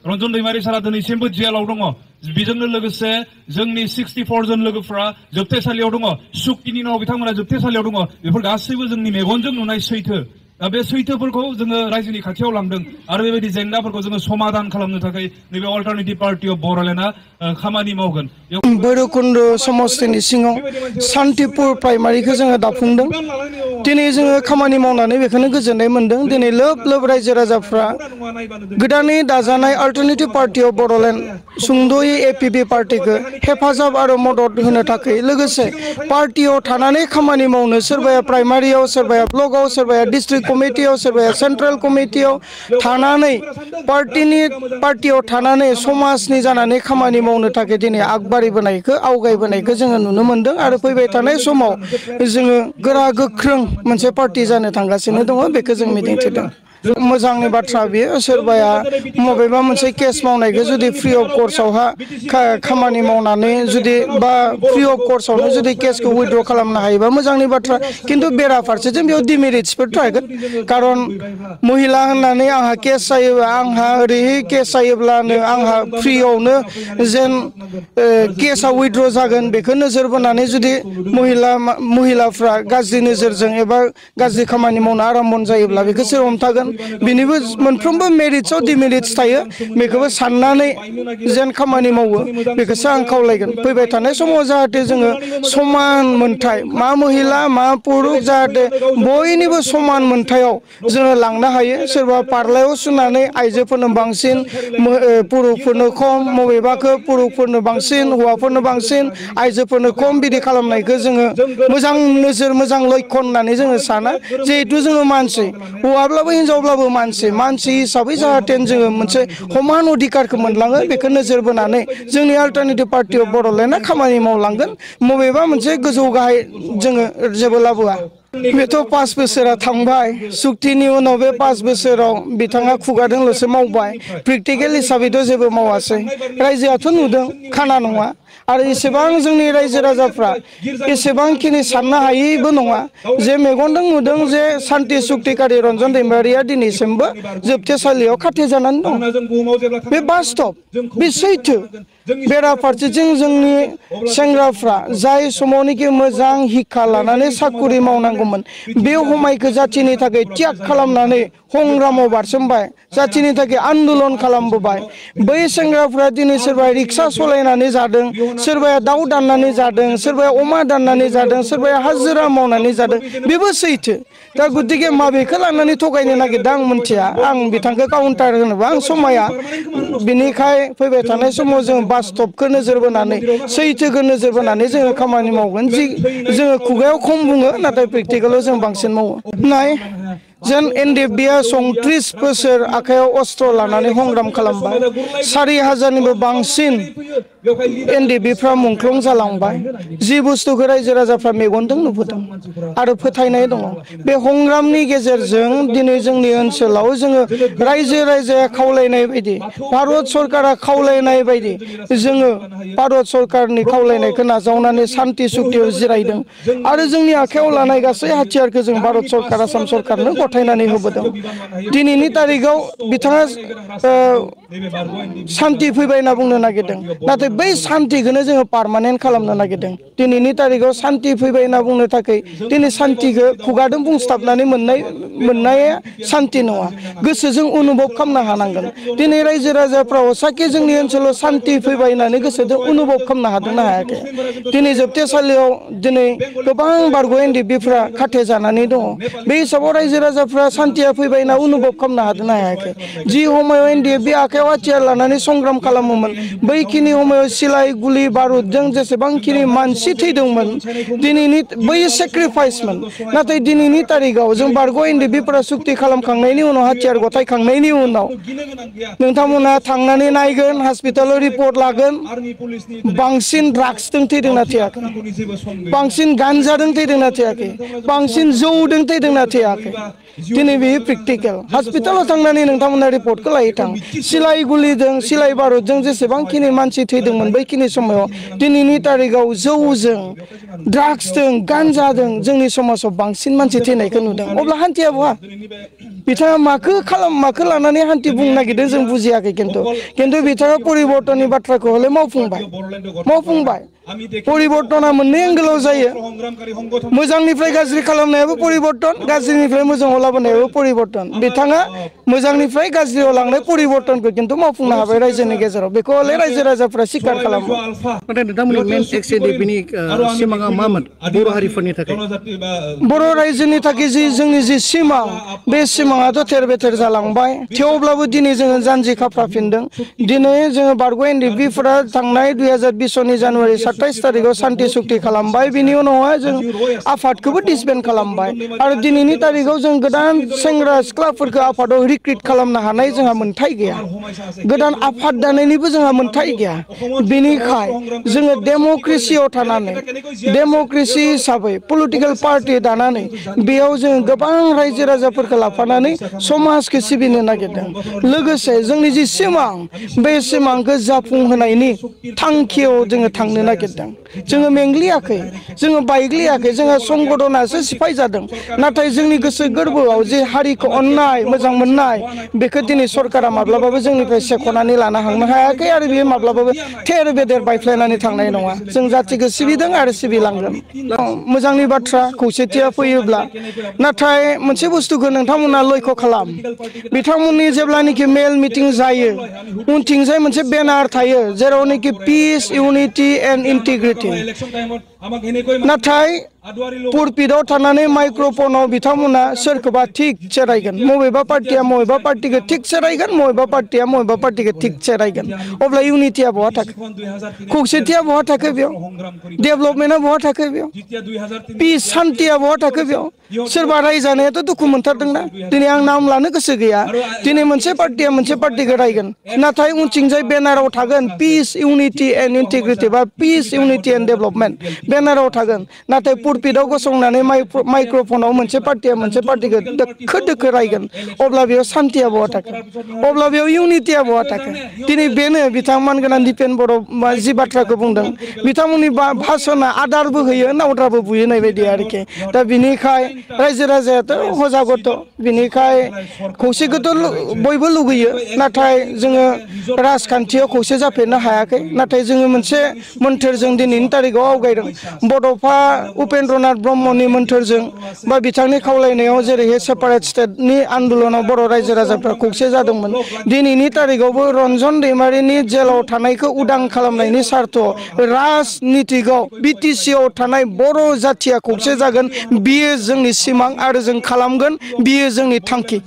रन्जन दैमारि सारा दिनैसिमबो जेलाव दङ बेजोंनो लोगोसे जोंनि 64 जन लोगोफोरा जोबथेसालियाव दङ सुक्तिनि उनाव बिथांमोना जोबथेसालियाव दङ बेफोर गासैबो जोंनि मेगनजों नुनाय सैथो दा बे सैथोफोरखौ जोङो रायजोनि खाथियाव लांदों आरो बेबायदि जेंनाफोरखौ जोङो समाधान खालामनो थाखाय नैबे अल्टारनेटिभ पार्टी अफ बड'लेण्डआ खामानि मावगोन भैरबकुन्द समस्तिनि सिङाव सान्तिपुर प्राइमारिखौ जोङो दाफुंदों दिनै जोङो खामानि मावनानै बेखौनो गोजोननाय मोन्दों दिनै लोब लोब रायजो राजाफ्रा गोदानै दाजानाय अल्टारनेटिभ पार्टी अफ बड'लेण्ड सुंद'यै एपिपि पार्टीखौ हेफाजाब आरो मदद होनो थाखाय लोगोसे पार्टीयाव थानानै खामानि मावनो सोरबाया प्राइमारियाव सोरबाया ब्लकआव सोरबाया डिस्ट्रिक्ट कमिटियाव सोरबाया सेन्ट्रेल कमिटियाव थानानै पार्टीयाव थानानै समाजनि जानानै खामानि मावनो थाखाय दिनै आगबारिबोनायखौ आवगायबोनायखौ जोङो नुनो मोन्दों आरो फैबाय थानाय समाव जोङो गोरा गोख्रों मोनसे पार्टी जानो थांगासिनो दङ बेखौ जों मिजिंथिदों मोजांनि बाथ्रा बियो सोरबाया मबेबा मोनसे केस मावनायखौ जुदि फ्रि अफ कर्सआवहा खामानि मावनानै जुदि बा फ्रि अफ कर्सआवनो जुदि केसखौ उइथड्र खालामनो हायोबा मोजांनि बाथ्रा खिन्थु बेराफारसेजों बेयाव डिमेरिट्सफोर थागोन खारन महिला होननानै आंहा केस जायोबा आंहा ओरैहाय केस जायोब्लानो आंहा फ्रियावनो जेन केसआ उइथड्र जागोन बेखौ नोजोर बोनानै जुदि महिलाफ्रा गाज्रि नोजोरजों एबा गाज्रि खामानि मावनो आराम्भ जायोब्ला बेखौ सोर हमथागोन बिनिबो मोनफ्रोमबो मेरिट्सआव डिमेरिट्स थायो बेखौबो साननानै जेन खामानि मावो बेखौसो आं खावलायगोन फैबाय थानाय समाव जाहाथे जोङो समान मोनथाय मा महिला मा पुरुष जाहाथे बयनिबो समान मोनथायाव जोङो लांनो हायो सोरबा पार्लायाव सुनानै आइजोफोरनो बांसिन पुरुषफोरनो खम मबेबाखौ पुरुषफोरनो बांसिन हौवाफोरनो बांसिन आइजोफोरनो खम बिदि खालामनायखौ जोङो मोजां नोजोर मोजां लक्षण होननानै जोङो साना जिहेथु जोङो मानसि हौवाब्लाबो हिनजावब्लाबो मानसि हिसाबै जाहाथे जोङो मोनसे समान अधिकारखौ मोनलाङो बेखौ नोजोर बोनानै जोंनि अल्टारनेटिभ पार्टी अफ बड'लेण्डआ खामानि मावलांगोन मबेबा मोनसे गोजौ गाहाय जोङो जेबो लाबोआ बेथ' 5 बोसोरा थांबाय सुक्तिनि उनाव बे 5 बोसोराव बिथाङा खुगादोंल'सो मावबाय प्रेक्टिकेल हिसाबैथ' जेबो मावासै रायजोआथ' नुदों खाना नङा आरो एसेबां जोंनि रायजो राजाफ्रा एसेबांखिनि साननो हायैबो नङा जे मेगनजों नुदों जे सान्ति सुक्तिकारि रन्जन दैमारिया दिनैसिमबो जोबथेसालियाव खाथेजानानै दं बे बास्तब बे सैथो बेराफारसेथिं जोंनि सेंग्राफ्रा जाय समावनोखि मोजां हिक्खा लानानै साकुरि मावनांगौमोन बे समायखौ जाथिनि थाखाय त्याग खालामनानै संग्रामाव बारसोमबाय जाथिनि थाखाय आन्दलन खालामबोबाय बै सेंग्राफ्रा दिनै सोरबा रिक्सा सालायनानै जादों सोरबाया दाउ दाननानै जादों सोरबाया अमा दाननानै जादों सोरबाया हाजिरा मावनानै जादों बेबो सैथो दा गतिके माबेखौ लानानै थगायनो नागिरदों आं मिथिया आं बिथांखौ काउन्टार होनोबा आं समाया बिनिखाय फैबाय थानाय समाव जों बास्तबखौ नोजोर बोनानै सैथोखौ नोजोर बोनानै जोङो खामानि मावगोन जि जोङो खुगायाव खम बुङो नाथाय प्रेक्टिकेलाव जों बांसिन मावो नाय जेन एनडिएफबिआ 34 बोसोर आखायाव अस्त्र लानानै संग्राम खालामबाय 4000निबो बांसिन एनडिएफबिफ्रा मुंख्लं जालांबाय जि बुस्थुखौ रायजो राजाफ्रा मेगनजों नुबोदों आरो फोथायनाय दङ बे संग्रामनि गेजेरजों दिनै जोंनि ओनसोलाव जोङो रायजो राजाया खावलायनाय बायदि भारत सरकारा खावलायनाय बायदि जोङो भारत सरकारनि खावलायनायखौ नाजावनानै सान्ति सुक्तियाव जिरायदों आरो जोंनि आखायाव लानाय गासै हाथियारखौ जों भारत सरकार आसाम सरकारनो गथायनानै होबोदों दिनैनि तारिखाव बिथाङा सान्ति फैबाय होनना बुंनो नागिरदों नाथाय बै सान्तिखौनो जोङो पार्मानेन्ट खालामनो नागिरदों दिनैनि तारिखाव सान्ति फैबाय होनना बुंनो थाखाय दिनै सान्तिखौ खुगाजों बुंस्लाबनानै मोननाया सान्ति नङा गोसोजों अनुभब खालामनो हानांगोन दिनै रायजो राजाफ्रा हसाके जोंनि ओनसोलाव सान्ति फैबाय होननानै गोसोजों अनुभब खालामनो हादोंना हायाखै दिनै जोबथेसालियाव दिनै गोबां बारग' एनडिएफबिफ्रा खाथे जानानै दङ बे हिसाबाव रायजो राजाफ्रा सान्तिया फैबाय होनना अनुभब खालामनो हादोंना हायाखै जि समायाव एनडिएफबि आखायाव हाथियार लानानै संग्राम खालामोमोन बैखिनि समायाव सिलाइ गुलि बारुदजों जेसेबांखिनि मानसि थैदोंमोन दिनैनि बै सेक्रिफाइसमोन नाथाय दिनैनि तारिखाव जों बारग' एनडिएफबिफोरा सुक्ति खालामखांनायनि उनाव हाथियार गथायखांनायनि उनाव नोंथांमोना थांनानै नायगोन हस्पिटालाव रिपर्ट लागोन बांसिन ड्राग्सजों थैदोंना थैयाखै बांसिन गान्जाजों थैदोंना थैयाखै बांसिन जौदों थैदोंना थैयाखै दिनै बेयो प्रेक्टिकेल हस्पिटालाव थांनानै नोंथांमोना रिपर्टखौ लायो थां सिलाइ गुलिजों सिलाइ बारुदजों जेसेबांखिनि मानसि थैदोंमोन बैखिनि समाव दिनैनि तारिखाव जौजों ड्राग्सजों गान्जाजों जोंनि समाजाव बांसिन मानसि थैनायखौ नुदों अब्ला हान्थिया बहा बिथाङा माखो लानानै हान्थि बुंनो नागिरदों जों बुजियाखै खिन्थु बिथाङा परिबर्तननि बाथ्राखौ हले मावफुंबाय परिबर्तना मोननै एंगेलाव जायो मोजांनिफ्राय गाज्रि खालामनायाबो परिबर्तन गाज्रिनिफ्राय मोजाङाव लाबोनायाबो परिबर्तन बिथाङा मोजांनिफ्राय गाज्रियाव लांनाय परिबर्तनखौ खिन्थु मावफुंनो हाबाय रायजोनि गेजेराव बेखौ हले रायजो राजाफ्रा स्वीकार खालामो नाथाय नोंथांमोननि मेन एक्सुवेलि बिनि सिमाङा मामोन बर' हारिफोरनि थाखाय बर' रायजोनि थाखाय जोंनि जि सिमां बे सिमाङाथ' थेर बेथेर जालांबाय थेवब्लाबो दिनै जोङो जानजि खाफ्राफिनदों दिनै जोङो बारग' एनडिएफबिफोरा थांनाय 2020 जानुवारि 27 थारिखआव सान्ति सुक्ति खालामबाय बिनि उनावहाय जों आफादखौबो डिसबेन्ड खालामबाय आरो दिनैनि तारिखआव जों गोदान सेंग्रा सिख्लाफोरखौ आफादाव रिक्रुट खालामनो हानाय जोंहा मोनथाय गैया गोदान आफाद दानायनिबो जोंहा मोनथाय गैया बिनिखाय जोङो डेम'क्रेसियाव थानानै डेम'क्रेसि हिसाबै पलिटिकेल पार्टि दानानै बेयाव जों गोबां रायजो राजाफोरखौ लाफानानै समाजखौ सिबिनो नागिरदों लोगोसे जोंनि जि सिमां बे सिमांखौ जाफुंहोनायनि थांखियाव जोङो थांनो नागिरदों जोङो मेंग्लियाखै जोङो बायग्लियाखै जोङो संगठनासो सिफाय जादों नाथाय जोंनि गोसो गोरबोआव जे हारिखौ अननाय मोजां मोननाय बेखौ दिनै सरकारा माब्लाबाबो जोंनिफ्राय सेख'नानै लानो हांनो हायाखै आरो बेयो माब्लाबाबो थेर बेदेर बायफ्लेनानै थांनाय नङा जों जाथिखौ सिबिदों आरो सिबिलांगोन मोजांनि बाथ्रा खौसेथिया फैयोब्ला नाथाय मोनसे बुस्थुखौ नोंथांमोना लक्ष्य खालाम बिथांमोननि जेब्लानोखि मेल मिटिं जायो उनथिंजाय मोनसे बेनार थायो जेरावनोखि पिस इउनिटि एन्ड इन्टिग्रिटि नाथाय पुलपिटआव थानानै माइक्र'फनाव बिथांमोना सोरखौबा थिक सेरायगोन बबेबा पार्टिखौ थिक सेरायगोन बबेबा पार्टिखौ थिक सेरायगोन अब्ला इउनिटिया बहा थाखो खौसेथिया बहा थाखो बेयाव डेभेलपमेन्टआ बहा थाखो बेयाव पिस सान्तिया बहा थाखो बेयाव सोरबा रायजानायाथ' दुखु मोनथारदोंना दिनै आं नाम लानो गोसो गैया दिनै मोनसे पार्टिया मोनसे पार्टिखौ रायगोन नाथाय उनथिंजाय बेनाराव थागोन पिस इउनिटि एन्ड इन्टिग्रिटि बा पिस इउनिटि एन्ड डेभेलपमेन्ट बेनाराव थागोन नाथाय पुलपिटआव गसंनानै माइक्र'फनाव मोनसे पार्टिया मोनसे पार्टिखौ दोखो दोखो रायगोन अब्ला बेयाव सान्तिया बहा थाखो अब्ला बेयाव इउनिटिया बहा थाखो दिनै बेनो बिथां मानगोनां दिपेन बर' जि बाथ्राखौ बुंदों बिथांमोननि भाषणआ आदारबो होयो नावद्राबो बुयो होननाय बायदि आरोखि दा बिनिखाय रायजो राजायाथ' हजागथ' बिनिखाय खौसेखौथ' बयबो लुगैयो नाथाय जोङो राजखान्थियाव खौसे जाफेरनो हायाखै नाथाय जोङो मोनसे मोन्थोरजों दिनैनि तारिखआव आवगायदों बड'फा उपेन्द्रनाथ ब्रह्मनि मोन्थोरजों बा बिथांनि खावलायनायाव जेरैहाय सेपारेट स्टेटनि आन्दलनाव बर' रायजो राजाफ्रा खौसे जादोंमोन दिनैनि तारिखआवबो रन्जन दैमारिनि जेलाव थानायखौ उदां खालामनायनि सार्थ राजनितिकआव बिटिसिआव थानाय बर' जाथिया खौसे जागोन बियो जोंनि सिमां आरो जों खालामगोन बियो जोंनि थांखि